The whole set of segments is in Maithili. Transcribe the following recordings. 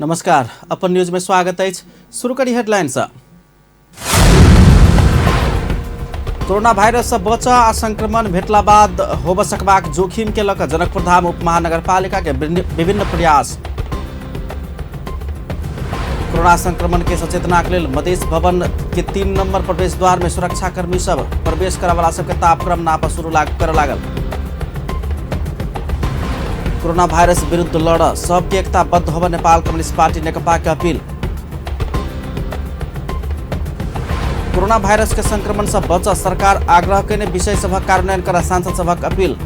नमस्कार, अपन न्यूज में स्वागत अछि। शुरू करी हेडलाइन से। कोरोना वायरस से बच आ संक्रमण भेटला बाद होब सकबाक जोखिम के लऽ कऽ जनकपुर धाम उप महानगरपालिका के विभिन्न प्रयास। कोरोना संक्रमण के सचेतना के लेल मधेश भवन के 3 नंबर प्रवेश द्वार में सुरक्षाकर्मी सब प्रवेश करऽ वाला सबके तापक्रम नाप शुरू करऽ लागल। कोरोना वायरस विरुद्ध लड़ सबके एकताबद्ध होब नेपाल कम्युनिस्ट पार्टी नेकपा के अपील। कोरोना वायरस के संक्रमण से बच सरकार आग्रह केने विषय सभक कार्यान्वयन कर सांसद सभक अपील।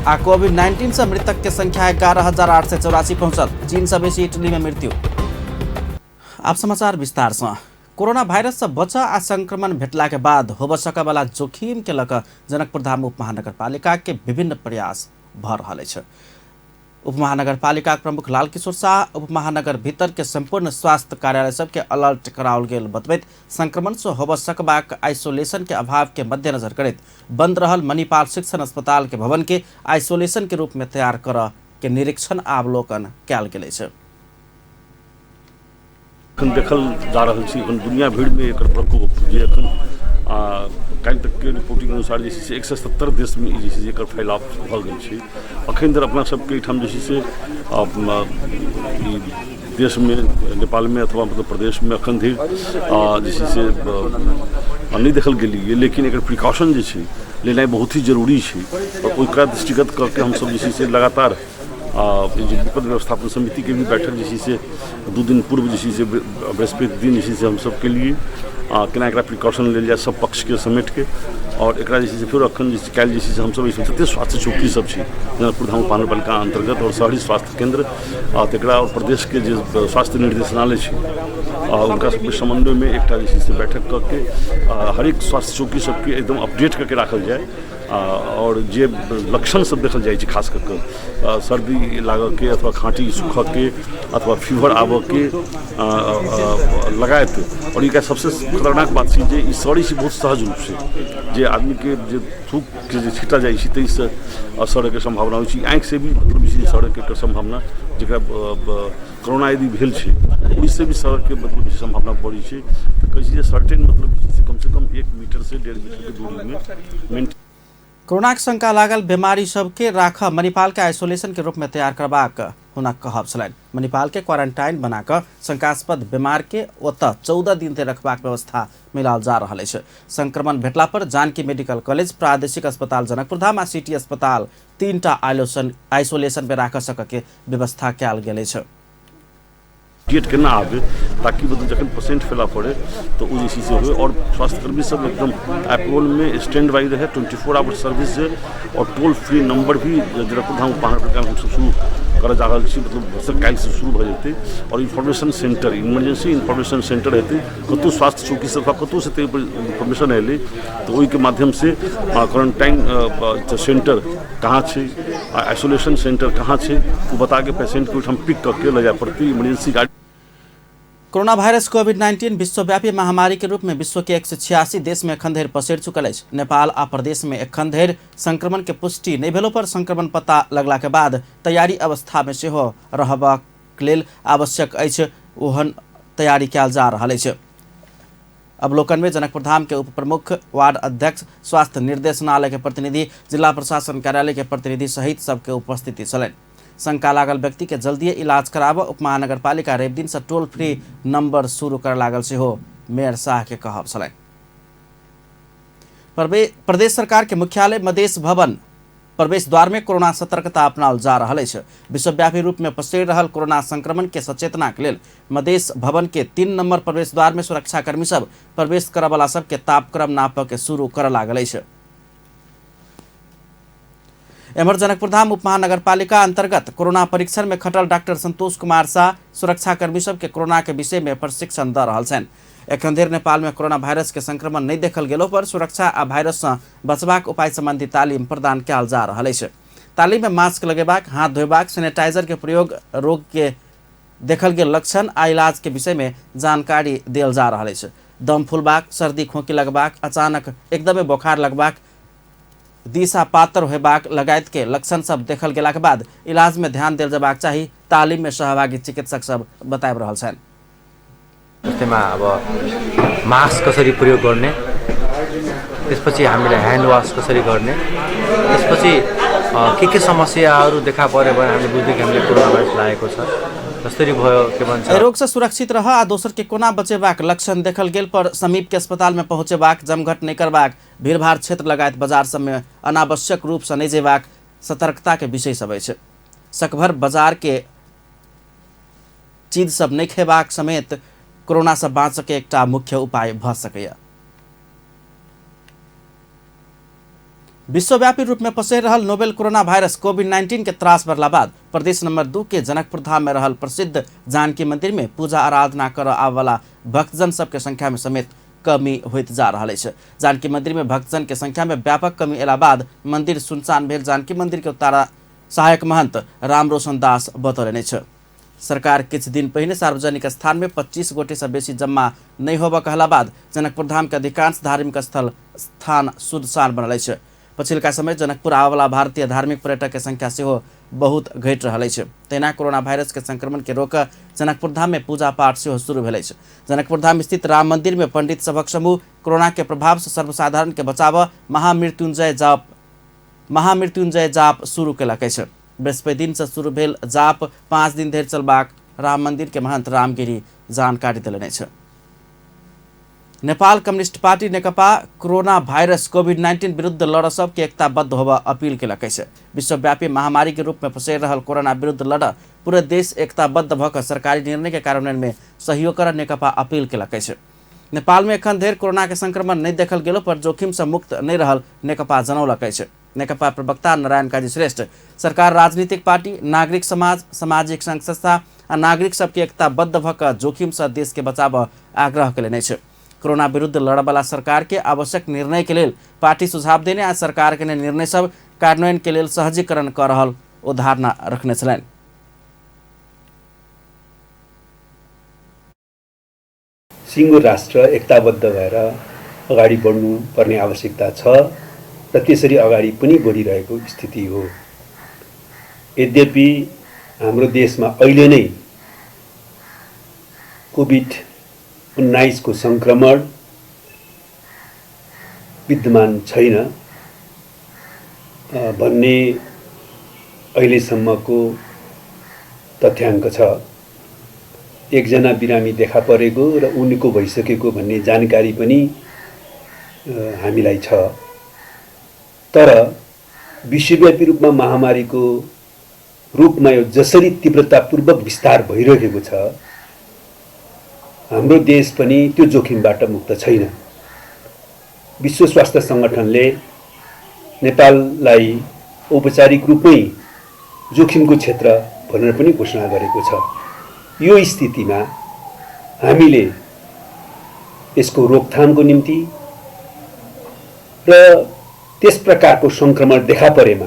आ कोविड-19 से मृतक के संख्या 11,884 पहुंचल, चीन से बेसी इटली में मृत्यु। आप समाचार विस्तार से। कोरोना वायरस से बच आ संक्रमण भेटला के बाद होब सकय वाला जोखिम के लऽ कऽ जनकपुर धाम उप महानगरपालिका के विभिन्न प्रयास भऽ रहल अछि। उप महानगरपालिका प्रमुख लालकिशोर शाह उप महानगर भीतर के संपूर्ण स्वास्थ्य कार्यालय सबके अलर्ट कराओल गेल बतबैत संक्रमण से होब सकबाक आइसोलेशन के अभाव के मद्देनजर करैत बंद रहल मणिपाल शिक्षण अस्पताल के भवन के आइसोलेशन के रूप में तैयार करऽ के निरीक्षण अवलोकन कयल गेल अछि। एखन देखल जा रहल छै एखन दुनिया भरिमे एकर प्रकोप जे एखन काल्हि तकके रिपोर्टिंग अनुसार जे छै से 170 देशमे ई जे छै से एकर फैलाव भऽ गेल छै। एखन धरि अपना सबके एहिठाम जे छै से ई देशमे नेपालमे अथवा मतलब प्रदेशमे एखन धरि जे छै से नहि देखल गेलियै, लेकिन एकर प्रिकॉशन जे छै लेनाइ बहुत ही जरूरी छै। आओर ओकरा दृष्टिगत कऽ के हमसब जे छै से लगातार जे विपद व्यवस्थापन समितिके भी बैठक जे छै से 2 दिन पूर्व जे छै से बृहस्पति दिन जे छै से हमसब केलियै, केना एकरा प्रिकॉशन लेल जाय सब पक्षके समेटके। आओर एकरा जे छै से फेर एखन जे काल्हि जे छै से हमसब एहिठाम जते स्वास्थ्य चौकी सब छै जनकपुर धाम उपमहानगरपालिका अन्तर्गत और शहरी स्वास्थ्य केन्द्र तकरा और प्रदेशके जे स्वास्थ्य निर्देशनालय छै हुनका सबके समन्वयमे एकटा जे छै से बैठक कऽ के हरेक स्वास्थ्य चौकी सबके एकदम अपडेट कऽ के राखल जाय। आओर जे लक्षण सब देखल जाइ छै खास कऽ कऽ सर्दी लागऽके अथवा खाँसी सुखऽके अथवा फीवर आबऽके लगायत। आओर ई सबसँ खतरनाक बात छै जे ई सड़ै छै बहुत सहज रूपसँ, जे आदमीके जे थूकके जे छींटा जाइ छै ताहिसँ सड़ैके सम्भावना होइ छै। आँखिसँ भी मतलब जे छै सड़ैके एकर सम्भावना, जकरा कोरोना यदि भेल छै ओहिसँ भी सड़ैके मतलब जे सम्भावना बढ़ै छै। तऽ कहै छै जे सर्टेन मतलब जे छै से कमसँ कम 1 मीटरसँ 1.5 मीटरके दूरीमे मेंटेन। कोरोनाक शंका लागल बीमारी सबके राख मणिपाल के आइसोलेशन के रूप में तैयार करबाक हुनक कहब छलनि। मणिपाल के क्वारंटाइन बना कऽ शंकास्पद बीमार के ओतऽ 14 दिन धरि रखबाक व्यवस्था मिलाओल जा रहल अछि। संक्रमण भेटला पर जानकी मेडिकल कॉलेज, प्रादेशिक अस्पताल जनकपुर धाम आ सिटी अस्पताल 3टा आइसोलेशन में राख सक के व्यवस्था कयल गेल अछि। गेट केना आबे ताकि मतलब जखन पेशेंट फैला पड़े तो ओ जे छै से होय। और स्वास्थ्यकर्मी सब एकदम एप्रोल में स्टैंड बाई रहे, 24 आवर सर्विस है और टोल फ्री नंबर भी जनकपुर धाम उपमहानगरपालिका में हमसब शुरू करऽ जा रहल छी, मतलब भरिसक काल्हिसँ शुरू भऽ जेतै। और information centre, emergency information centre हेतै, कतहु स्वास्थ्य चौकीसँ अथवा कतहुसँ ताहि पर इन्फॉर्मेशन एलै तऽ ओहिके माध्यमसँ क्वारंटाइन सेंटर कहाँ छै, आइसोलेशन सेंटर कहाँ छै, ओ बता के पेशेंट के ओहिठाम पिक कऽ के लऽ जाय पड़तै इमरजेंसी गाड़ी। कोरोना वायरस कोविड-19 विश्वव्यापी महामारी के रूप में विश्व के 186 देश में एखन धरि पसरि चुकल अछि। नेपाल आ प्रदेश में एखन धरि संक्रमण के पुष्टि नहि भेलो पर संक्रमण पता लगला के बाद तैयारी अवस्था में सेहो रहबाक लेल आवश्यक अछि, ओहन तैयारी कयल जा रहल अछि। अवलोकन में जनकपुर धाम के उप प्रमुख, वार्ड अध्यक्ष, स्वास्थ्य निर्देशनालय के प्रतिनिधि, जिला प्रशासन कार्यालय के प्रतिनिधि सहित सबके उपस्थिति छलनि। शंका लागल व्यक्ति के जल्दिए इलाज कराबऽ उप महानगरपालिका रवि दिन से टोल फ्री नंबर शुरू कर लागल सेहो मेयर शाह के कहब छलनि। प्रदेश सरकार के मुख्यालय मधेश भवन प्रवेश द्वार में कोरोना सतर्कता अपनाओल जा रहल अछि। विश्वव्यापी रूप में पसरि रहल कोरोना संक्रमण के सचेतना के लेल मधेश भवन के 3 नंबर प्रवेश द्वार में सुरक्षाकर्मी सब प्रवेश करऽ वाला सब के तापक्रम नापऽ के शुरू करऽ लागल अछि। एम्हर जनकपुर धाम उप महानगरपालिका अंतर्गत कोरोना परीक्षण में खटल डॉक्टर संतोष कुमार शाह सुरक्षाकर्मी सब के कोरोना के विषय में प्रशिक्षण द रहल छनि। एखन धरि नेपाल में कोरोना वायरस के संक्रमण नहीं देखल गेलो पर सुरक्षा आ वायरस से बचबाक उपाय संबंधी तालीम प्रदान कयल जा रहल अछि। तालीम में मास्क लगेबाक, हाथ धोएबाक, सैनिटाइजर के प्रयोग, रोग के देखल गेल लक्षण आ इलाज के विषय में जानकारी देल जा रहल अछि। दम फूलबाक, सर्दी खोंकी लगबाक, अचानक एकदमे बोखार लगबाक दिशा पातर होयबाक लगायत के लक्षण सब देखल गेलाक बाद इलाज में ध्यान देल जबाक चाही, तालिम में सहभागी चिकित्सक सब बताबि रहल छनि। जस्तैमा अब मास्क कसरी प्रयोग गर्ने, त्यसपछि हामीले ह्यान्ड वास कसरी गर्ने, त्यसपछि के समस्याहरू देखा पर्यो भने हामीले बुझ्ने कि हामीले कोरोना भाइरस लागेको छ, जसरी भयो के भन्छ। एहि रोग से सुरक्षित रह आ दोसर के कोना बचेबाक लक्षण देखल गेल पर समीप के अस्पताल में पहुंचेबाक, जमघट नहीं करबाक, भीड़भाड़ क्षेत्र लगायत बाजार सब में अनावश्यक रूप से नहीं जेबाक सतर्कता के विषय सब अछि। सकभर बाजार के चीज सब नहीं खेबाक समेत कोरोना से बाँचऽ के एकटा मुख्य उपाय भऽ सकैया। विश्वव्यापी रूप में पसरि रहल नोवेल कोरोना वायरस कोविड-19 के त्रास बढ़ला बाद प्रदेश नंबर 2 के जनकपुर धाम में रहल प्रसिद्ध जानकी मंदिर में पूजा आराधना करऽ आबऽवला भक्तजन सबके संख्या में समेत कमी होइत जा रहल अछि। जानकी मंदिर में भक्तजन के संख्या में व्यापक कमी अयला बाद मंदिर सुनसान भेल जानकी मंदिर के उतारा सहायक महंत राम रोशन दास बतौलनि अछि। सरकार किछु दिन पहिने सार्वजनिक स्थान में 25 गोटे से बेसी जम्मा नहीं होबऽ कहला बाद जनकपुर धाम के अधिकांश धार्मिक स्थल स्थान सुनसान बनल अछि। पछिलका समय जनकपुर आबऽवला भारतीय धार्मिक पर्यटक के संख्या सेहो बहुत घटि रहल अछि। तहिना कोरोना वायरस के संक्रमण के रोक जनकपुर धाम में पूजा पाठ सेहो शुरू भेल अछि। जनकपुर धाम स्थित राम मंदिर में पंडित सभक समूह कोरोना के प्रभाव से सर्वसाधारण के बचाव महामृत्युंजय जाप शुरू केलक अछि। बृहस्पति दिन से शुरू भेल जाप 5 दिन धरि चलबाक राम मंदिर के महंत रामगिरी जानकारी देलनि अछि। Nepal communist party Nekapa corona virus कोविड-19 विरुद्ध लड़ सबके एकताबद्ध होबऽ अपील केलक अछि। विश्वव्यापी महामारी के रूप में पसरि रहल कोरोना विरुद्ध लड़ पूरे देश एकताबद्ध भऽ कऽ सरकारी निर्णय के कार्यान्वयन में सहयोग कर नेकपा अपील केलक अछि। नेपाल में एखन धरि कोरोना के संक्रमण नहीं देखल गेलो पर जोखिम से मुक्त नहीं रहल नेकपा जनौलक अछि। नेकपा प्रवक्ता नारायण काजी श्रेष्ठ सरकार राजनीतिक पार्टी, नागरिक समाज, सामाजिक संघ संस्था आ नागरिक सबके एकताबद्ध भऽ कऽ जोखिम से देश के बचाबऽ आग्रह केलनि अछि। कोरोना विरुद्ध लड़बला सरकार के आवश्यक निर्णय के लेल पार्टी सुझाव देने आ सरकार के निर्णय सब कार्यान्वयन के लेल सहजीकरण कर रहल ओ धारणा रखने छलनि। सिङ्गो राष्ट्र एकताबद्ध भएर अगाडि बढ्नुपर्ने आवश्यकता छ र त्यसरी अगाडि पनि बढिरहेको स्थिति हो। यद्यपि हाम्रो देशमा अहिले नै कोभिड-19 को सङ्क्रमण विद्यमान छैन भन्ने अहिलेसम्मको तथ्याङ्क छ। एकजना बिरामी देखा परेको र ऊ निको भइसकेको भन्ने जानकारी पनि हामीलाई छ। तर विश्वव्यापी रूपमा महामारीको रूपमा यो जसरी तीव्रतापूर्वक विस्तार भइरहेको छ, हाम्रो देश पनि त्यो जोखिमबाट मुक्त छैन। विश्व स्वास्थ्य सङ्गठनले नेपाललाई औपचारिक रूपमै जोखिमको क्षेत्र भनेर पनि घोषणा गरेको छ। यो स्थितिमा हामीले यसको रोकथामको निम्ति र त्यस प्रकारको सङ्क्रमण देखा परेमा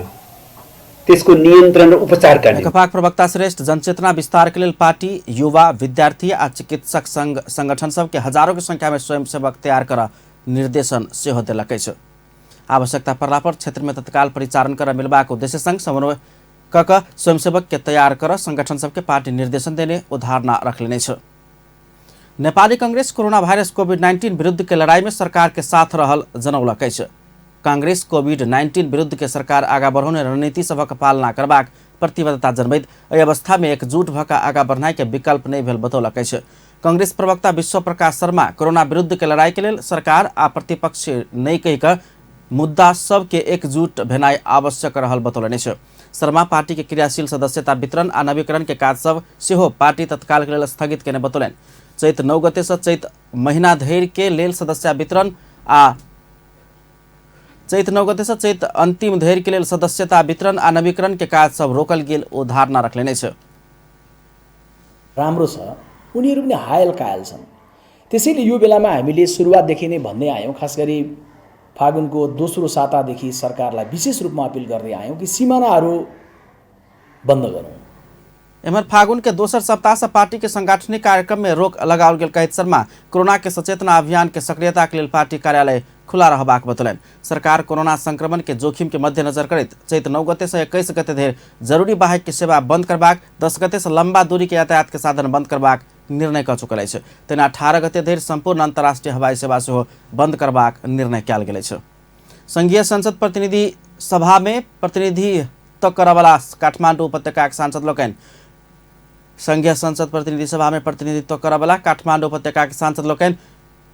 त्यसको नियन्त्रण र उपचारका निम्ति नेकपाक प्रवक्ता श्रेष्ठ जनचेतना विस्तार के लेल पार्टी, युवा, विद्यार्थी आ चिकित्सक संघ संगठन सबके हजारों के संख्या में स्वयंसेवक तैयार कर निर्देशन सेहो देलक अछि। आवश्यकता पड़ला पर क्षेत्र में तत्काल परिचारण कर मिलबाक उद्देश्य संग समन्वय क क स्वयंसेवक के तैयार कर संगठन सबके पार्टी निर्देशन देने ओ धारणा रखलेने अछि। नेपाली कांग्रेस कोरोना वायरस कोविड-19 विरुद्ध के लड़ाई में सरकार के साथ रहल जनौलक अछि। कांग्रेस कोविड-19 विरुद्ध के सरकार आगा बढ़ौने रणनीति सभक पालना करबाक प्रतिबद्धता जनबैत एहि अवस्था में एकजुट भऽ कऽ आगा बढ़नाइ के विकल्प नहि भेल बतौलक अछि। कांग्रेस प्रवक्ता विश्व प्रकाश शर्मा कोरोना विरुद्ध के लड़ाई के लेल सरकार आ प्रतिपक्ष नहि कहि कऽ मुद्दा सबके एकजुट भेनाइ आवश्यक रहल बतौलनि अछि। शर्मा पार्टी के क्रियाशील सदस्यता वितरण आ नवीकरण के काज सब सेहो पार्टी तत्काल के लेल स्थगित केने बतौलनि। चैत 9 गते से चैत महीना धरि के लेल सदस्यता वितरण आ चैत 9 गते से चैत अंतिम धरि के लेल सदस्यता वितरण आ नवीकरण के काज सब रोकल गेल ओ धारणा रखलनि अछि। राम्रो छ, उनीहरू पनि हायल कायल छन्। त्यसैले यो बेलामा हामीले सुरुवातदेखि नै भन्दै आयौँ, खास गरी फागुनको दोस्रो सातादेखि सरकारलाई विशेष रूपमा अपिल गर्दै आयौँ कि सिमानाहरू बन्द गरौँ। एम्हर फागुन के दोसर सप्ताह से पार्टी के सांगठनिक कार्यक्रम में रोक लगाओल गेल कहैत शर्मा कोरोना के सचेतना अभियान के सक्रियता के लेल पार्टी कार्यालय खुला रहबाक बतौलनि। सरकार कोरोना संक्रमण के जोखिम के मद्देनजर करैत चैत 9 गते से 21 गते धरि जरूरी बाहेक के सेवा बंद करबाक, 10 गते से लंबा दूरी के यातायात के साधन बंद करबाक निर्णय कऽ चुकल अछि। तहिना 18 गते धरि सम्पूर्ण अंतर्राष्ट्रीय हवाई सेवा सेहो बंद करबाक निर्णय कयल गेल अछि। संघीय संसद प्रतिनिधि सभा में प्रतिनिधित्व करऽवला काठमांडू उपत्यकाक सांसद लोकनि संघीय संसद प्रतिनिधि सभा में प्रतिनिधित्व करऽवला काठमांडू उपत्यकाक सांसद लोकनि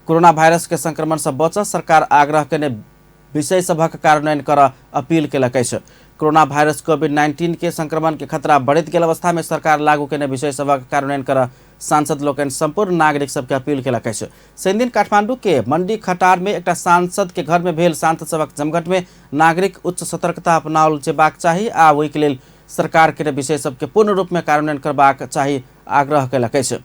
कोरोना वायरस के संक्रमण से बचऽ सरकार आग्रह केने विषय सभक कार्यान्वयन करऽ अपील केलक अछि। कोरोना वायरस कोविड-19 के संक्रमण के खतरा बढ़ैत गेल अवस्था में सरकार लागू केने विषय सभक कार्यान्वयन करऽ सांसद लोकनि सम्पूर्ण नागरिक सबके अपील केलक अछि। शनिदिन काठमांडू के मंडी खटार में एकटा सांसद के घर में भेल सांसद सभक जमघट में नागरिक उच्च सतर्कता अपनाओल जेबाक चाही आ ओहिके लेल सरकार के विषय सबके पूर्ण रूप में कार्यान्वयन करबाक चाही आग्रह केलक अछि।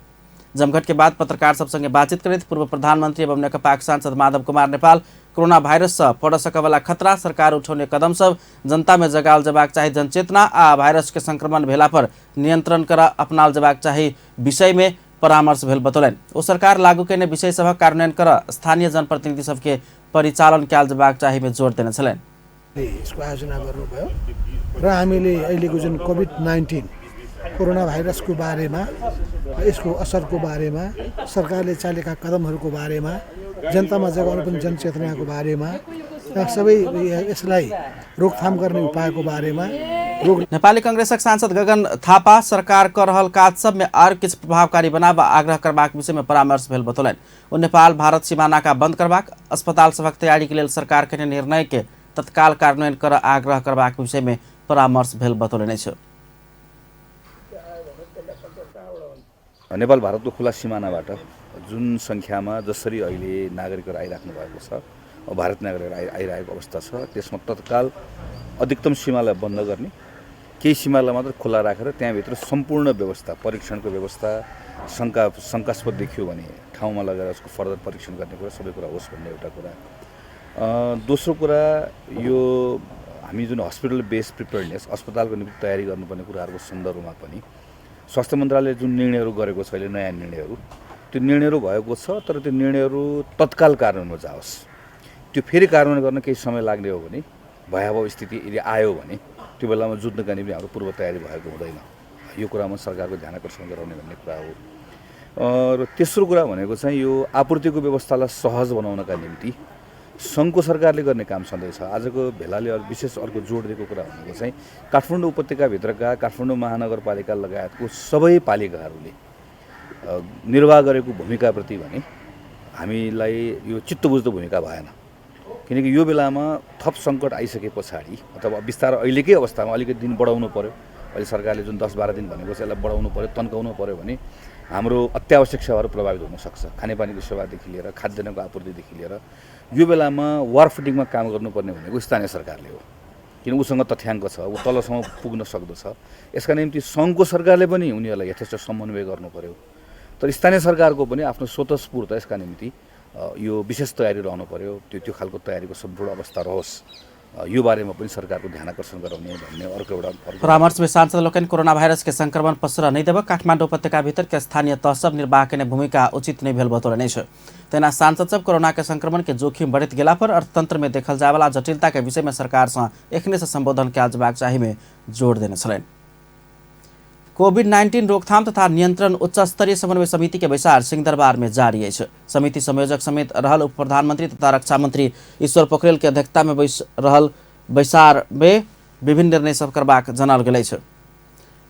जमघट के बाद पत्रकार सब संगे बातचीत करैत पूर्व प्रधानमंत्री एवं नेकपाक सांसद माधव कुमार नेपाल कोरोना वायरस से पड़ सकयवला खतरा, सरकार उठौने कदम सब, जनता में जगाओल जेबाक चाही जनचेतना आ वायरस के संक्रमण भेला पर नियंत्रण कर अपनाओल जेबाक चाही विषय में परामर्श भेल बतौलनि। ओ सरकार लागू केने विषय सभक कार्यान्वयन कर स्थानीय जनप्रतिनिधि सबके परिचालन कयल जेबाक चाही में जोड़ देने छलनि। यसको आयोजना गर्नुभयो र हामीले अहिलेको जुन कोभिड-19 कोरोना भाइरसको बारेमा, यसको असरको बारेमा, सरकारले चालेका कदमहरूको बारेमा, जनतामा जगाउनु पर्ने जनचेतनाको बारेमा र सबै यसलाई रोकथाम गर्ने उपायको बारेमा। नेपाली कांग्रेसक सांसद गगन थापा सरकार कर रहल काज सब में आर किछु प्रभावकारी बनाब आग्रह करबाक विषय में परामर्श भेल बतौलनि। ओ नेपाल भारत सीमा नाका बंद करबाक, अस्पताल सभक तैयारी के लेल सरकार के निर्णय के तत्काल कार्यान्वयन कर आग्रह करबाक विषय में परामर्श भेल बतौलनि अछि। नेपाल भारतको खुला सिमानाबाट जुन सङ्ख्यामा जसरी अहिले नागरिकहरू आइराख्नु भएको छ, भारत नागरिकहरू आइरहेको अवस्था छ, त्यसमा तत्काल अधिकतम सीमालाई बन्द गर्ने, केही सीमालाई मात्र खुल्ला राखेर त्यहाँभित्र सम्पूर्ण व्यवस्था, परीक्षणको व्यवस्था, शङ्कास्पद देखियो भने ठाउँमा लगेर उसको फर्दर परीक्षण गर्ने कुरा, सबै कुरा होस् भन्ने एउटा कुरा। दोस्रो कुरा, यो हामी जुन हस्पिटल बेस्ड प्रिपेयर्डनेस, अस्पतालको निम्ति तयारी गर्नुपर्ने कुराहरूको सन्दर्भमा पनि स्वास्थ्य मन्त्रालयले जुन निर्णयहरू गरेको छ अहिले, नयाँ निर्णयहरू, त्यो निर्णयहरू भएको छ, तर त्यो निर्णयहरू तत्काल कार्यान्वयनमा जाओस्। त्यो फेरि कार्यान्वयन गर्न केही समय लाग्ने हो भने, भयावह स्थिति यदि आयो भने त्यो बेलामा जुझ्नका निम्ति हाम्रो पूर्व तयारी भएको हुँदैन। यो कुरामा सरकारको ध्यान आकर्षण गराउने भन्ने कुरा हो। र तेस्रो कुरा भनेको चाहिँ यो आपूर्तिको व्यवस्थालाई सहज बनाउनका निम्ति सङ्घको सरकारले गर्ने काम छँदैछ। आजको भेलाले विशेष अर्को जोड दिएको कुरा भनेको चाहिँ काठमाडौँ उपत्यकाभित्रका काठमाडौँ महानगरपालिका लगायतको सबै पालिकाहरूले निर्वाह गरेको भूमिकाप्रति भने हामीलाई यो चित्तबुझ्दो भूमिका भएन। किनकि यो बेलामा थप सङ्कट आइसके पछाडि अथवा बिस्तारै अहिलेकै अवस्थामा अलिकति दिन बढाउनु पर्यो, अहिले सरकारले जुन 10-12 दिन भनेको छ यसलाई बढाउनु पर्यो, तन्काउनु पर्यो भने हाम्रो अत्यावश्यक सेवाहरू प्रभावित हुनसक्छ। खानेपानीको सेवादेखि लिएर खाद्यान्नको आपूर्तिदेखि लिएर यो बेलामा वार फिटिङमा काम गर्नुपर्ने भनेको स्थानीय सरकारले हो, किन उसँग तथ्याङ्क छ, ऊ तलसम्म पुग्न सक्दछ। यसका निम्ति सङ्घको सरकारले पनि उनीहरूलाई यथेष्ट समन्वय गर्नु पर्यो, तर स्थानीय सरकारको पनि आफ्नो स्वतःस्फूर्त यसका निम्ति यो विशेष तयारी रहनु पर्यो। त्यो खालको तयारीको सम्पूर्ण अवस्था रहोस्, यो बारेमा पनि सरकारको ध्यान आकर्षण गराउने भन्ने अर्को एउटा परामर्श में सांसद लोकनि कोरोना वायरस के संक्रमण पसर नहीं देब काठमाडौँ उपत्यका भीतर के स्थानीय तह सब निर्वाह केने भूमिका उचित नहीं भेल बतौलनि अछि। तहिना सांसद सब कोरोना के संक्रमण के जोखिम बढ़ैत गेला पर अर्थतंत्र में देखल जायवला जटिलता के विषय में सरकार से एखने से संबोधन कयल जेबाक चाही में जोड़ देने छलनि। कोविड-19 रोकथाम तथा नियंत्रण उच्च स्तरीय समन्वय समिति के बैसार सिंहदरबार में जारी अछि। समिति संयोजक समेत रहल उप प्रधानमंत्री तथा रक्षा मंत्री ईश्वर पोखरेल के अध्यक्षता में रहल बैसार में विभिन्न निर्णय सब करबाक जनाओल गेल अछि।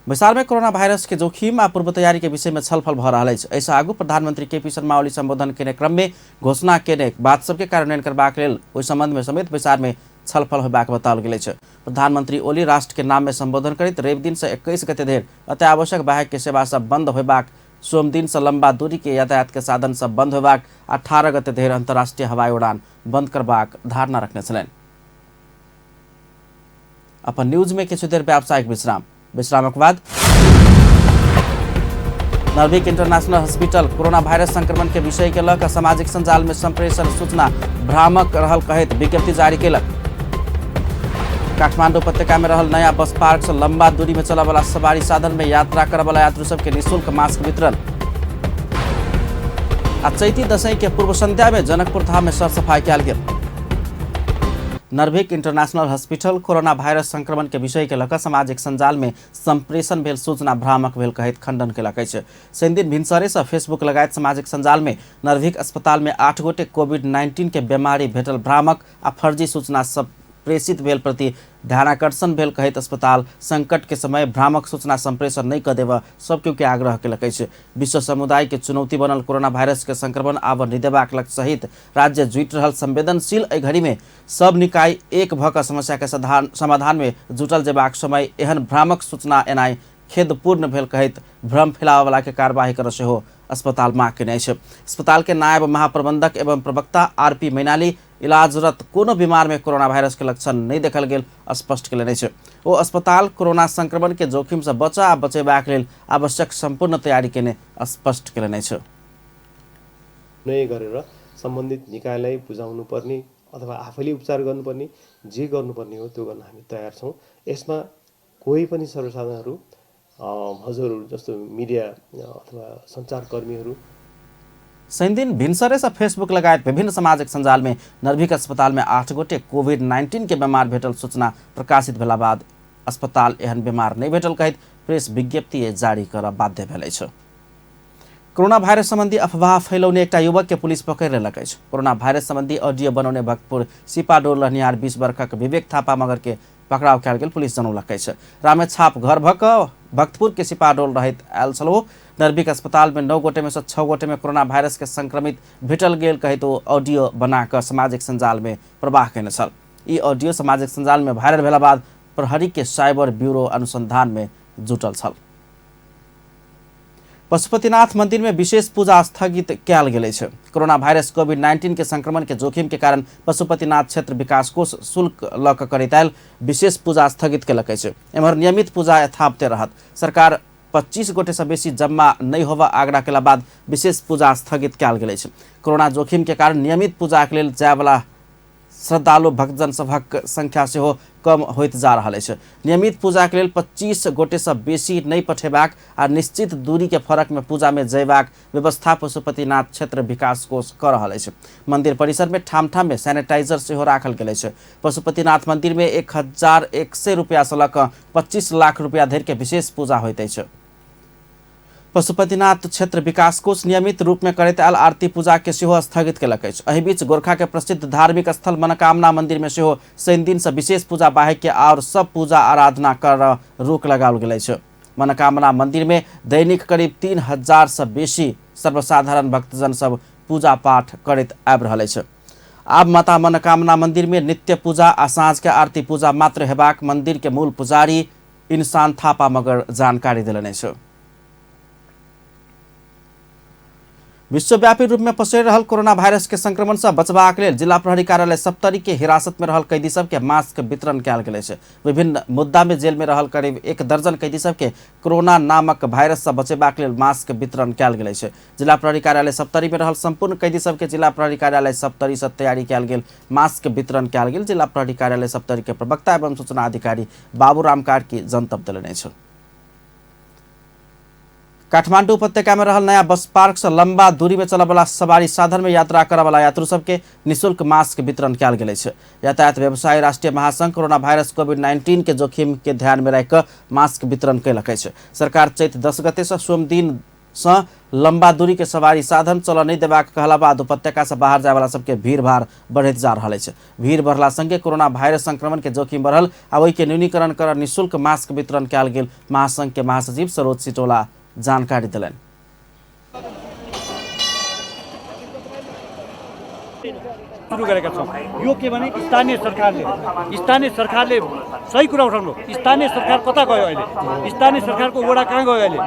बैसार में कोरोना वायरस के जोखिम आ पूर्व तैयारी के विषय में छलफल भऽ रहल अछि। एहिसँ आगू प्रधानमंत्री केपी शर्मा ओली संबोधन केने क्रम में घोषणा केने बात सबके कार्यान्वयन करबाक लेल ओहि संबंध में समेत बैसार में छलफल होबाक बताओल गेल अछि। प्रधानमंत्री ओली राष्ट्र के नाम में संबोधन करैत रवि दिन से 21 गते धरि अत्यावश्यक बाहेक के सेवा सब बंद होबाक, सोम दिन से लंबा दूरी के यातायात के साधन सब बंद होबाक, 18 गते धरि अंतर्राष्ट्रीय हवाई उड़ान बंद करबाक धारणा रखने छलनि। अपन न्यूज में किछु देर व्यावसायिक विश्राम, विश्रामक बाद Norvic international hospital corona virus संक्रमण के विषय के लऽ कऽ सामाजिक संजाल में संप्रेषण सूचना भ्रामक रहल कहैत विज्ञप्ति जारी केलक। काठमांडू उपत्यका में रहल नया बस पार्क से लंबा दूरी में चलय वाला सवारी साधन में यात्रा करय वाला यात्रु सबके निःशुल्क मास्क वितरण। आ चैती दशैं के पूर्व संध्या में जनकपुर धाम में सरसफाई कयल गेल। Norvic international hospital corona virus संक्रमण के विषय के लऽ कऽ सामाजिक सञ्जाल में संप्रेषण भेल सूचना भ्रामक भेल कहैत खंडन केलक अछि। शनिदिन भिनसरे सँ फेसबुक लगायत सामाजिक सञ्जाल में नर्भिक अस्पताल में 8 गोटे कोविड-19 के बीमारी भेटल भ्रामक आ फर्जी सूचना सब प्रेषित भेल प्रति ध्यानाकर्षण भेल कहैत अस्पताल संकट के समय भ्रामक सूचना संप्रेषण नहीं कऽ देबऽ सब केओ के आग्रह केलक अछि। विश्व समुदाय के चुनौती बनल कोरोना वायरस के संक्रमण आब नहि देबाक लक्ष्य सहित राज्य जुटि रहल संवेदनशील एहि घड़ी में सब निकाय एक भऽ कऽ समस्या के समाधान में जुटल जेबाक समय एहन भ्रामक सूचना एनाइ खेदपूर्ण भेल कहैत भ्रम फैलाबऽवला के कार्यवाही करऽ सेहो अस्पताल मांग केने अछि। अस्पताल के नायब महाप्रबंधक एवं प्रवक्ता आरपी मैनाली इलाजरत कोनो बीमार में कोरोना वायरस के लक्षण नहीं देखल गेल स्पष्ट केलनि अछि। ओ अस्पताल कोरोना संक्रमण के जोखिम से बचा आ बचेबाक लेल आवश्यक संपूर्ण तैयारी केने स्पष्ट केलनि अछि। निर्णय गरेर सम्बन्धित निकायलाई बुझाउनु पर्ने अथवा आफैले उपचार गर्नुपर्ने जे गर्नुपर्ने हो त्यो गर्न हामी तयार छौँ। यसमा कोही पनि सर्वसाधारणहरू हजुरहरू जस्तो मिडिया अथवा सञ्चारकर्मीहरू शनिदिन भिनसरे से फेसबुक लगायत विभिन्न सामाजिक सञ्जाल में नर्भिक अस्पताल में 8 गोटे कोविड-19 के बीमार भेटल सूचना प्रकाशित भेला बाद अस्पताल एहन बीमार नहीं भेटल कहैत प्रेस विज्ञप्ति जारी कर बाध्य भेल अछि। कोरोना वायरस संबंधी अफवाह फैलौने एकटा युवक के पुलिस पकड़ि लेलक अछि। कोरोना वायरस संबंधी ऑडियो बनौने भक्तपुर सिपाडोल रहनिहार 20 वर्षक विवेक थापा मगर के पकड़ाव कयल गेल पुलिस जनौलक अछि। रामेछाप घर भऽ कऽ भक्तपुर के सिपाडोल रहैत आयल छल। ओ नर्भिक अस्पताल में 9 गोटे में से 6 गोटे में कोरोना वायरस के संक्रमित भेटल गेल कहैत ओ ऑडियो बना कऽ सामाजिक सञ्जाल में प्रवाह केने छल। ई ऑडियो सामाजिक सञ्जाल में वायरल भेला बाद प्रहरी के साइबर ब्यूरो अनुसंधान में जुटल छल। पशुपतिनाथ मंदिर में विशेष पूजा स्थगित कयल गेल अछि। कोरोना वायरस कोविड-19 के संक्रमण के जोखिम के कारण पशुपतिनाथ क्षेत्र विकास कोष शुल्क लऽ कऽ करैत आयल विशेष पूजा स्थगित केलक अछि। एम्हर नियमित पूजा यथावते रहत। सरकार 25 गोटे से बेसी जम्मा नहीं होबऽ आग्रह केला बाद विशेष पूजा स्थगित कयल गेल अछि। कोरोना जोखिम के कारण नियमित पूजा के लेल जायवला श्रद्धालु भक्तजन सभक संख्या सेहो कम होइत जा रहल अछि। नियमित पूजा के लेल 25 गोटे से बेसी नहीं पठेबाक आ निश्चित दूरी के फरक में पूजा में जयबाक व्यवस्था पशुपतिनाथ क्षेत्र विकास कोष कऽ रहल अछि। मंदिर परिसर में ठाम ठाम में सैनिटाइजर सेहो राखल गेल अछि। पशुपतिनाथ मंदिर में 1100 रुपया से लऽ कऽ 25 लाख रुपया धरि के विशेष पूजा होइत अछि। पशुपतिनाथ क्षेत्र विकास कोष नियमित रूप में करैत आयल आरती पूजा के सेहो स्थगित केलक अछि। एहि बीच गोरखा के प्रसिद्ध धार्मिक स्थल मनोकामना मंदिर में सेहो शनिदिन से विशेष पूजा बाहेक के और सब पूजा आराधना कर रोक लगाओल गेल अछि। मनोकामना मंदिर में दैनिक करीब 3000 से बेसी सर्वसाधारण भक्तजन सब पूजा पाठ करैत आबि रहल अछि। आब माता मनोकामना मंदिर में नित्य पूजा आ साँझ के आरती पूजा मात्र हेबाक मंदिर के मूल पुजारी इंसान थापा मगर जानकारी देलनि अछि। विश्वव्यापी रूप में पसरि रहल कोरोना वायरस के संक्रमण से बचबाक लेल जिला प्रहरी कार्यालय सप्तरी के हिरासत में रहल कैदी सबके मास्क वितरण कयल गेल अछि। विभिन्न मुद्दा में जेल में रहल करीब 1 दर्जन कैदी सबके कोरोना नामक वायरस से बचेबाक लेल मास्क वितरण कयल गेल अछि। जिला प्रहरी कार्यालय सप्तरी में रहल संपूर्ण कैदी सबके जिला प्रहरी कार्यालय सप्तरी से तैयारी कयल गेल मास्क वितरण कयल गेल जिला प्रहरी कार्यालय सप्तरी के प्रवक्ता एवं सूचना अधिकारी बाबूराम कार्की जनतब देलनि अछि। काठमांडू उपत्यका में रहल नया बस पार्क से लंबा दूरी में चलऽवला सवारी साधन में यात्रा करऽवला यात्रु सबके निःशुल्क मास्क वितरण कयल गेल अछि। यातायात व्यवसायी राष्ट्रीय महासंघ कोरोना वायरस कोविड-19 के जोखिम के ध्यान में राखि कऽ मास्क वितरण कयलक अछि। सरकार चैत 10 गते से सोमदिन से लंबा दूरी के सवारी साधन चलऽ नहीं देबाक कहला बाद उपत्यका से बाहर जायवला सबके भीड़ भाड़ बढ़ैत जा रहल अछि। भीड़ बढ़ला संगे कोरोना वायरस संक्रमण के जोखिम बढ़ल आ ओहि के न्यूनीकरण कर निःशुल्क मास्क वितरण कयल गेल महासंघ के महासचिव सरोज सिटोला जानकारी देलनि। सुरु गरेका छौँ। यो के भने स्थानीय सरकारले सही कुरा उठाउनु। स्थानीय सरकार कता गयो अहिले? स्थानीय सरकारको वडा कहाँ गयो अहिले?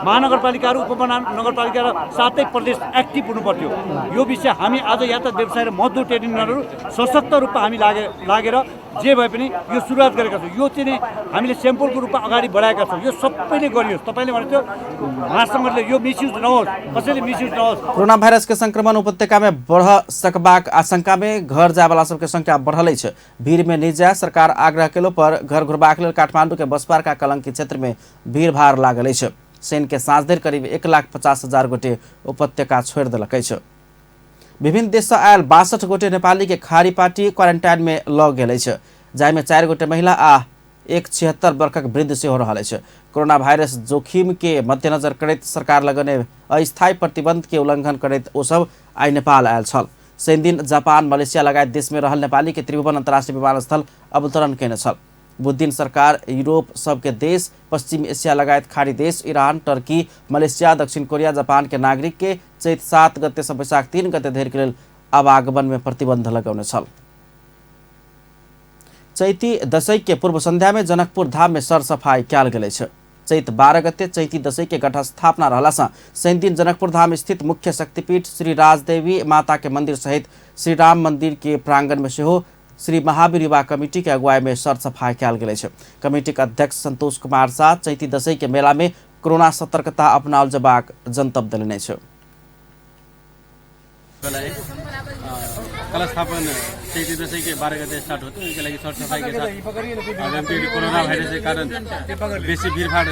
महानगरपालिकाहरू, उपमहानगरपालिका र सातै प्रदेश एक्टिभ हुनुपर्थ्यो। यो विषय हामी आज यातायात व्यवसाय र मजदुर ट्रेड युनियनहरू सशक्त रूपमा हामी लागेर जे भए पनि यो सुरुवात गरेका छौँ। यो चाहिँ नि हामीले स्याम्पलको रूपमा अगाडि बढाएका छौँ। यो सबैले गरियोस्। तपाईँले भनेको थियो महासङ्घले यो मिसयुज नहोस्, कसैले मिसयुज नहोस्। कोरोना वायरस के संक्रमण उपत्यका में बढ़ सकबाक आशंका में घर जायवला सबके संख्या बढ़ल अछि। भीड़ में नहि जाय सरकार आग्रह केलो पर घर घुरबाक लेल काठमांडू के बस पार्क आ कलंकी क्षेत्र में भीड़ भाड़ लागल अछि। शनि के साँझ धरि करीब 1,50,000 गोटे उपत्यका छोड़ि देलक अछि। विभिन्न देश से आयल 62 गोटे नेपाली के खाड़ी पार्टी क्वारंटाइन में लग गेल अछि, जाहिमे 4 गोटे महिला आ एक 76 वर्षक वृद्ध सेहो रहल अछि। कोरोना वायरस जोखिम के मद्देनजर करैत सरकार लगने अस्थायी प्रतिबंध के उल्लंघन करैत ओ सब आइ नेपाल आयल छल। शनिदिन जापान, मलेशिया लगायत देश में रहल नेपाली के त्रिभुवन अंतर्राष्ट्रीय विमानस्थल अवतरण केने छल। बुधदिन सरकार यूरोप सबके देश, पश्चिम एशिया लगायत खाड़ी देश, ईरान, टर्की, मलेशिया, दक्षिण कोरिया, जापान के नागरिक के चैत 7 गते से वैशाख 3 गते धरि के लेल आवागमन में प्रतिबंध लगौने छल। चैती दशैं के पूर्व संध्या में जनकपुर धाम में सरसफाई कयल गेल अछि। चैत 12 गते चैती दशैं के घटस्थापना रहला से शनिदिन जनकपुर धाम स्थित मुख्य शक्तिपीठ श्री राजदेवी माता के मंदिर सहित श्री राम मंदिर के प्रांगण में सेहो श्री महावीर युवा कमिटी के अगुवाई में सरसफाई कयल गेल अछि। कमिटी के अध्यक्ष संतोष कुमार साह चैती दशैं के मेला में कोरोना सतर्कता अपनाओल जबाक जनतब देलनि अछि। कलस्थापन चैती दशैं के 12 गते स्टार्ट होते, उनके लागि सरसफाई के साथ कोरोना वायरस के कारण बेसी भीड़भाड़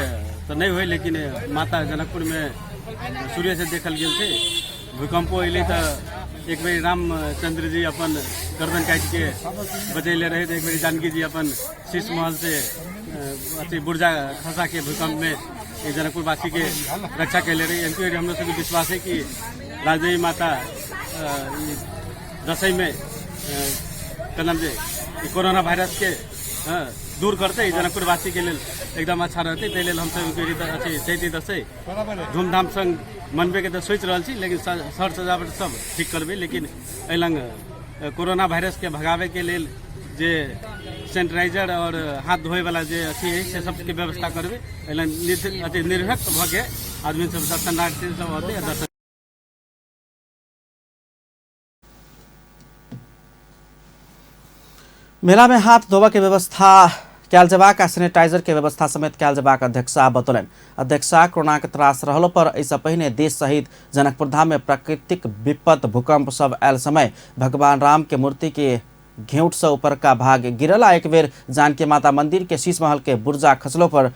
तो नहीं हुई, लेकिन माता जनकपुर में सूर्य से देखल गेल छै। भूकंपो अयलै तऽ एक बेर रामचंद्र जी अपन गर्दन काटि के बचैले रहे, एक बेर जानकी जी अपन शीश महल से अथी बुर्जा खसा के भूकंप में जनकपुरवासी के रक्षा कैले रहे। एमपी हम लोग सबके विश्वास है कि राजदेवी माता दशैं में कलम जे कोरोना वायरस के दूर करते जनकपुरवासी के लेल एकदम अच्छा रहते। ताहि लेल हमसब अथी चैती दशैं धूमधाम संग मनबे के तो सोचि रहल छी, लेकिन सर सजावट सब ठीक करबै, लेकिन एहि लग कोरोना वायरस के भगावे के लेल जे सैनिटाइजर और हाथ धोए वाला जे अथी है से सबके व्यवस्था करबै। एहि लग अथी निर्भक्त भऽ के आदमी सब दर्शनार्थी सब अतै दर्शन। मेला में हाथ धोबा के व्यवस्था कयल जबाक आ सैनिटाइजर के व्यवस्था समेत कयल जबाक अध्यक्ष साह बतौलनि। अध्यक्ष साह कोरोना के त्रास रहलो पर एहिसँ पहिने देश सहित जनकपुर धाम में प्राकृतिक विपद भूकंप सब आयल समय भगवान राम के मूर्ति के घेंट से ऊपर का भाग गिरल आ एक बेर जानकी माता मंदिर के शीश महल के बुर्जा खसलो पर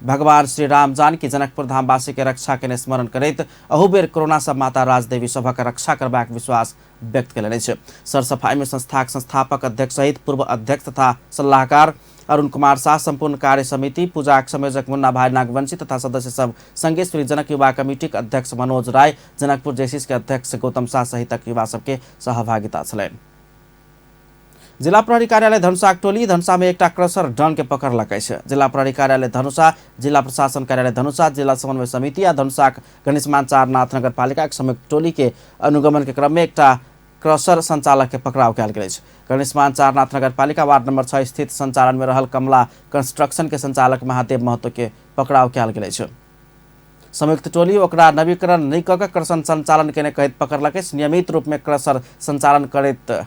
भगवान श्री राम जानकी जनकपुर धामवासी के रक्षा के स्मरण करैत अहू बेर कोरोना से माता राजदेवी सभक रक्षा करबाक विश्वास व्यक्त कयलनि अछि। सरसफाई में संस्थाक संस्थापक अध्यक्ष सहित पूर्व अध्यक्ष तथा सलाहकार अरुण कुमार शाह, संपूर्ण कार्य समिति, पूजाक संयोजक मुन्ना भाई नागवंशी तथा सदस्य सब संगे श्री जनक युवा कमिटी के अध्यक्ष मनोज राय, जनकपुर जेसीस के अध्यक्ष गौतम शाह सहितक युवा सबके सहभागिता छलनि। जिला प्रहरी कार्यालय धनुषाक टोली धनुषा में एकटा क्रसर डन के पकड़लक अछि। जिला प्रहरी कार्यालय धनुषा, जिला प्रशासन कार्यालय धनुषा, जिला समन्वय समिति आ धनुषाक गणेशमान चारनाथ नगरपालिका संयुक्त टोली के अनुगमन के क्रम में एकटा क्रसर संचालक के पकड़ाव कयल गेल अछि। गणेशमान चारनाथ नगरपालिका वार्ड नंबर 6 स्थित संचालन में रहल कमला कंस्ट्रक्शन के संचालक महादेव महतो के पकड़ाव कयल गेल अछि। संयुक्त टोली ओकरा नवीकरण नहि कऽ के क्रसर संचालन केने कहैत पकड़लक अछि। नियमित रूप में क्रसर संचालन करैत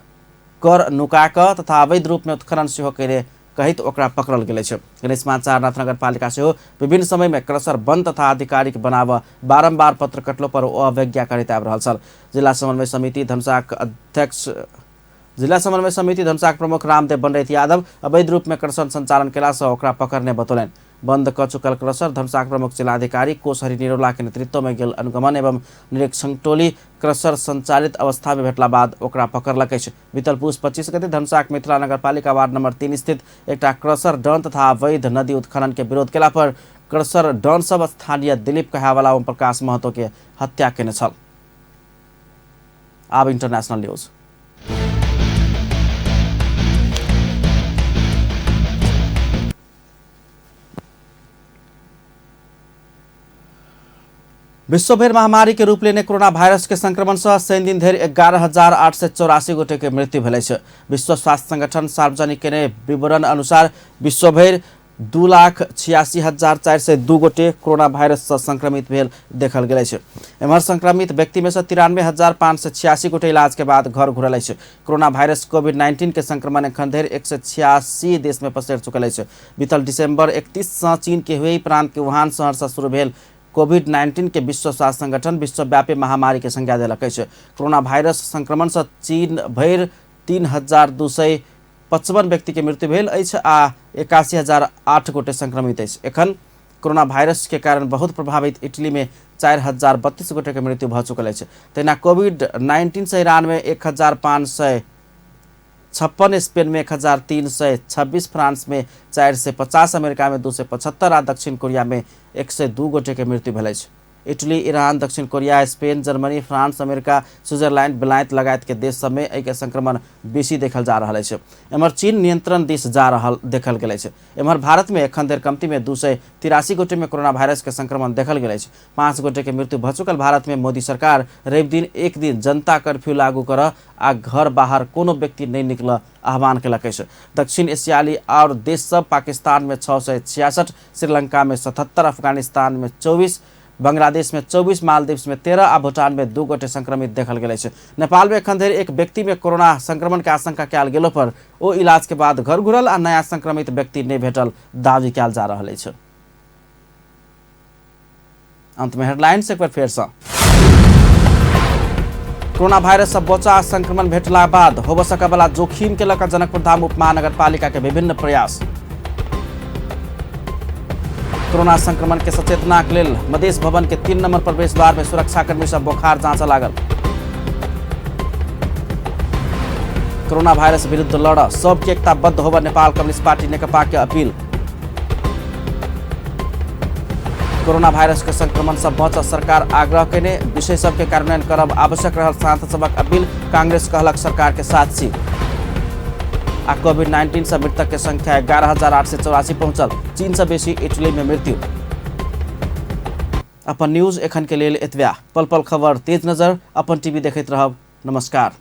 कर नुका कऽ तथा अवैध रूप में उत्खनन सेहो केने कहैत ओकरा पकड़ल गेल अछि। गणेशमान चारनाथ नगरपालिका सेहो विभिन्न समय में क्रसर बंद तथा आधिकारिक बनाव बारम्बार पत्र कटलो पर ओ अवज्ञा करैत आबि रहल छल। जिला समन्वय समिति धनुषाक अध्यक्ष जिला समन्वय समिति धनुषाक प्रमुख रामदेव बनरैत यादव अवैध रूप में क्रसर संचालन केला से ओकरा पकड़ने बतौलनि। बंद कऽ चुकल क्रसर धनुषाक प्रमुख जिलाधिकारी कोशहरि निरौला के नेतृत्व में गेल अनुगमन एवं निरीक्षण टोली क्रसर संचालित अवस्था में भेटला बाद ओकरा पकड़लक अछि। बीतल पुस 25 गते धनुषाक मिथिला नगरपालिका वार्ड नंबर 3 स्थित एकटा क्रसर डन तथा अवैध नदी उत्खनन के विरोध केला पर क्रसर डन सब स्थानीय दिलीप कहावाला ओम प्रकाश महतो के हत्या केने छल। आब इंटरनेशनल न्यूज। विश्वभर महामारी के रूप लेने कोरोना वायरस के संक्रमण से शनि दिन धरि 11,884 गोटे के मृत्यु भेल अछि। विश्व स्वास्थ्य संगठन सार्वजनिक केने विवरण अनुसार विश्वभर 2,86,402 गोटे कोरोना वायरस से संक्रमित भेल देखल गेल अछि। एम्हर संक्रमित व्यक्ति में से 93,586 गोटे इलाज के बाद घर घुरल अछि। कोरोना वायरस कोविड-19 के संक्रमण एखन धरि 186 देश में पसरि चुकल अछि। बीतल दिसंबर 31 से चीन के हुई प्रांत के वुहान शहर से शुरू भेल कोविड-19 के विश्व स्वास्थ्य संगठन विश्वव्यापी महामारी के संज्ञा देलक अछि। कोरोना वायरस संक्रमण से चीन भरि 3,255 व्यक्ति के मृत्यु भेल अछि आ 81,008 गोटे संक्रमित अछि। एखन कोरोना वायरस के कारण बहुत प्रभावित इटली में 4032 गोटे के मृत्यु भऽ चुकल अछि। तहिना कोविड-19 से ईरान में 1556, स्पेन में 1326, फ्रांस में 450, अमेरिका में 275 आ दक्षिण कोरिया में 102 गोटे के मृत्यु भेल अछि। इटली, ईरान, दक्षिण Korea, Spain, Germany, France, America, Switzerland, बेलायत लगायत के देश सब में एहि संक्रमण बेसी देखल जा रहल अछि। एम्हर चीन नियंत्रण दिस जा रहल देखल गेल अछि। एम्हर भारत में एखन धरि कमती में 283 गोटे में कोरोना वायरस के संक्रमण देखल गेल अछि। 5 गोटे के मृत्यु भऽ चुकल भारत में मोदी सरकार रवि दिन एक दिन जनता कर्फ्यू लागू कर आ घर बाहर कोनो व्यक्ति नहीं निकल आह्वान केलक अछि। दक्षिण एशियाली और देश सब पाकिस्तान में 666, श्रीलंका में 77, अफगानिस्तान में 24, बांग्लादेश में 24, मालदीव में 13 आ भूटान में 2 गोटे संक्रमित देखल गेल अछि। नेपाल में एखन धरि एक व्यक्ति में कोरोना संक्रमण के आशंका कयल गेलो पर ओ इलाज के बाद घर घुरल आ नया संक्रमित व्यक्ति नहीं भेटल दावी कयल जा रहल अछि। अंत में हेडलाइंस एक बार फेर से। कोरोना वायरस से बचा संक्रमण भेटला बाद होबय सकय वाला जोखिम के लऽ जनकपुर धाम उप महानगरपालिका के विभिन्न प्रयास। कोरोना संक्रमण के सचेतना के लेल मधेश भवन के 3 नंबर प्रवेश द्वार में सुरक्षाकर्मी सब बोखार जांच लागल। कोरोना वायरस विरुद्ध लड़ सबके एकताबद्ध होबय नेपाल कम्युनिस्ट पार्टी नेकपा के अपील। कोरोना वायरस के संक्रमण से बच सरकार आग्रह केने विषय सबके कार्यान्वयन करब आवश्यक रहल सांसद सभक अपील। कांग्रेस कहलक सरकार के साथ छी। आ कोविड-19 से मृतक के संख्या 11,884 पहुंचल, चीन से बेसी इटली में मृत्यु। अपन न्यूज एखन के लेल एतबे। पल पल खबर तेज नजर अपन टीवी देखैत रहब। नमस्कार।